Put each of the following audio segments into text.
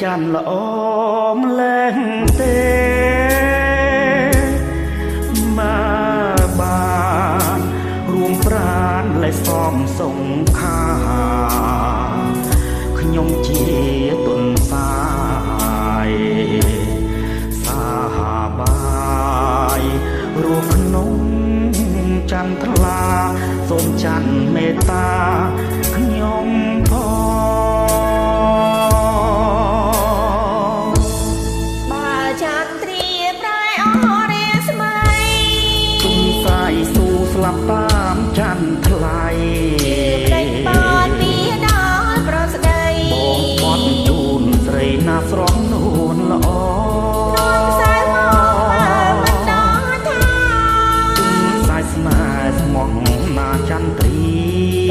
ច័ន្ទល្អម្លេះទេមកបានរួមប្រានលែសំសង្ខាខ្ញុំជាទុនសាយសាបាយរួមក្នុងចន្ទថ្លាសូមច័ន្ទមេត្តាខ្ញុំផងបើចន្ទ្រាប្រែអរិយស្មៃទុំសាយស៊ូស្លាប់តាមចន្ទថ្លៃជឿផ្ដេចបានពីដល់ប្រស្ដីបងបត់ជូនស្រីណាស្រស់នួនល្អនាំខ្សែមកបើមិនដល់ថាទុំសាយស្នេហ៍ស្មោះណាចន្ទ្រា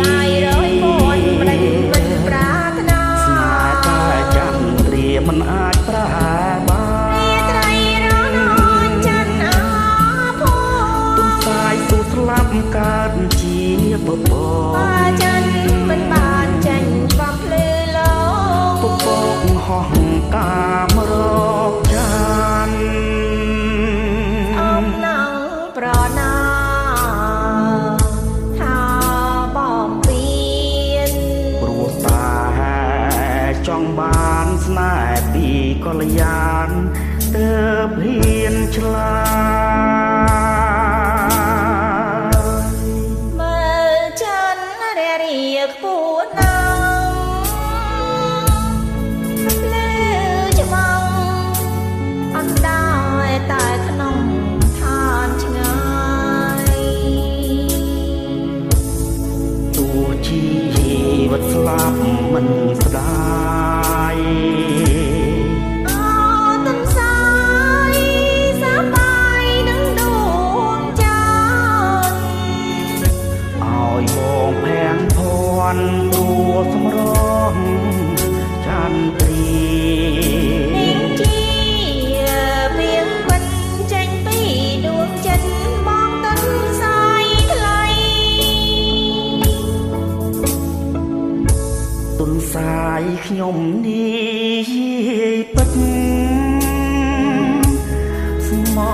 កាយរយពាន់ផ្ដេចមិនប្រាថ្នាស្នេហ៍តែចន្ទ្រាមិនអាចប្រែបាន រាត្រីរននច័ន្ទអាភូទុំសាយស៊ូស្លាប់កើតជាពពក បើច័ន្ទមិនបានចេញបំភ្លឺលោក ពពកហោះតាមរកច័ន្ទ អមណងប្រណាថាបំពៀន ព្រោះតាចង់បានស្នេហ៍ពីកល្យានទើបហ៊ានឆ្លើយ មើលច័ន្ទររាខ្ពស់ណាស់លើច្មងអណ្ដាយតែក្នុងឋានឆ្ងាយ ទោះជីវិតស្លាប់មិនស្ដាយ អទុនសាយសបាយនឹងដួងច័ន្ទ ឲ្យបងភាំងភ័ណ្ឌព្រោះសម្រងចន្ទ្រា នាងជាព្រៀងវិនចេញពីដួងចិត្តបងតិនសាយថ្លៃ ទុនសាយខ្ញុំនេះពិតស្មោ